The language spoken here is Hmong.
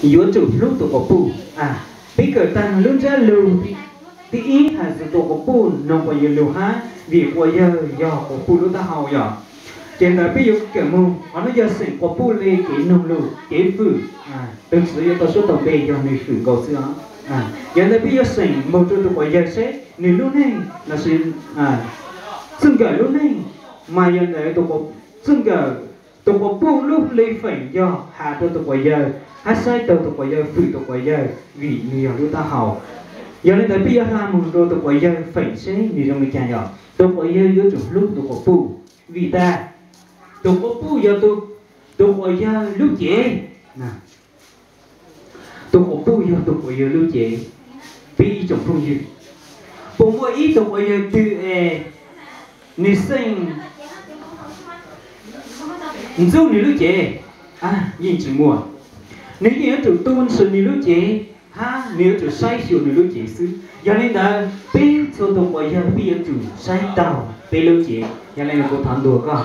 yuav tsum hlub tus quas puj. Peb kawm tag lub ntsiab lus thib ib hais txog tus quas puj noog quas yawg lus hab, vim quas yawg yog quas puj lub taub hau yom. Ces ntawd peb yuav kawm moog qhov no yog xeem quas puj le kev noog lus kev fwm. Tug txiv yuav tau suab tau npe yog nwg fwm nkaus xwb os. Yog ntawd peb yuav xeem moog rua tus quas yawg seb nwg lub neej lossis txij nkawm lub neej, mas yog ntawd txij nkawm tus quas puj lub le feem yog has rua tus quas yawg hab saib taug tus quas yawg, fwm tus quas yawg vim nwg yog lub taub hau. Yog le ntawd peb yuav hla moog rua tus quas yawg feem seb nwg zoo le caag yom. Tus quas yawg yuav tsum hlub tus quas puj, vim tas tus quas puj yog tus quas yawg lub cev. Tus quas puj yog tus quas yawg lub cev. Peb ib tsoom phooj ywg, puas muaj ib tug quas yawg twg es nwg xeem ntxub nwg lub cev? Yeej tsi muaj. Nwg yeej yuav tsum tu ntxhw nwg lub cev, hab nwg yuav tsum saib xyuas nwg lub cev xwb. Yog le ntawd peb txhua tus quas yawg peb yuav tsum saib taug peb lub cev. Yog le ntawd kuv thov ntuas koj,